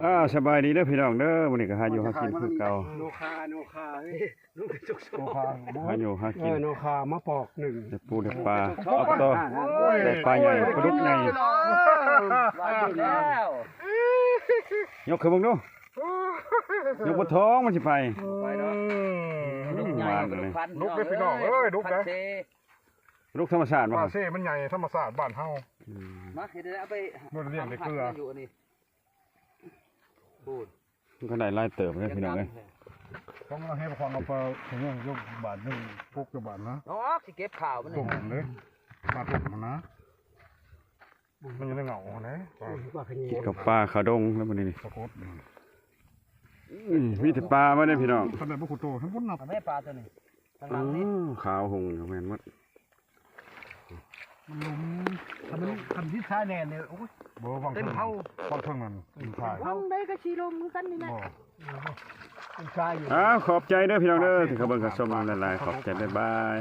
ອ່າ ສະບາຍດີເດີພີ່ນ້ອງເດີ ມື້ນີ້ກໍຫາຢູ່ຫາກິນຄືເກົ່າ. ໂນຄາ ໂນຄາ ເຮີ້ຍ ໂນຄາ ໂນຄາ ຫາຢູ່ຫາກິນ ເອີ ໂນຄາມາປອກໜຶ່ງ ໄດ້ປູໄດ້ປາ ເອົາຕໍ່ ໂອ້ຍ ໄດ້ປາໃຫຍ່ ປາດຸກໃຫຍ່ ວ່າຢູ່ແລ້ວ ຍົກຂຶ້ນເບິ່ງດູ ຍົກບໍ່ທ້ອງມັນຊິໄປ ໄປເນາະ ອືມ ດຸກໃຫຍ່ ມາເລີຍ ດຸກເດ້ພີ່ນ້ອງເອີຍ ດຸກເດ້ ປາເຊ ດຸກທຳມະຊາດບໍ່ ປາເຊມັນໃຫຍ່ທຳມະຊາດບ້ານເຮົາ ອືມ ມາເຮັດໄດ້ ເອົາໄປ ມັນລ້ຽງໄດ້ເກືອ ຢູ່ອັນນີ້ ປູນ ມັນກໍໄດ້ຫຼາຍເຕີບເດ້ພີ່ນ້ອງເອີຍ ຕ້ອງເອົາໃຫ້ຟັງເອົາປາເຂົາຍັງຢູ່ບາດໜຶ່ງ ປົກຢູ່ບາດນະ ອອກ ຊິເກັບຂ້າວມັນນີ້ ຕົ້ມເດ້ ມາຕົ້ມນະ ມັນຢູ່ໃນເຫງົາຫັ້ນເດ້ ກິນກັບປາຂາດົງແລ້ວມື້ນີ້ນີ້ ປາກົດ ອືມ ມີແຕ່ປາມາເດ້ພີ່ນ້ອງ ຄັນໄດ້ບໍ່ຄຸໂຕ ໃຫ້ບໍ່ນັບ ເອົາແມ່ປາຕົວນີ້ ຂ້າງຫຼັງນີ້ ອືມ ຂາວຫຸ່ງຢູ່ແມ່ນໝົດ ມັນຫຼຸມ ຄັນມັນ ຄັນທີ່ຊາຍແນ່ນີ້ ໂອ້ຍ ບໍ່ ວາງເທິງ ເຕັມເຜົາ ວາງເທິງນັ້ນ ວາງໃດກໍຊິລົມຄືກັນນີ້ແຫຼະ ບໍ່ ເປັນຊາຍຢູ່ ອ້າວ ຂອບໃຈເດີພີ່ນ້ອງເດີ ທີ່ເຂົ້າເບິ່ງເຂົ້າຊົມຫຼາຍໆ ຂອບໃຈ ບາຍບາຍ.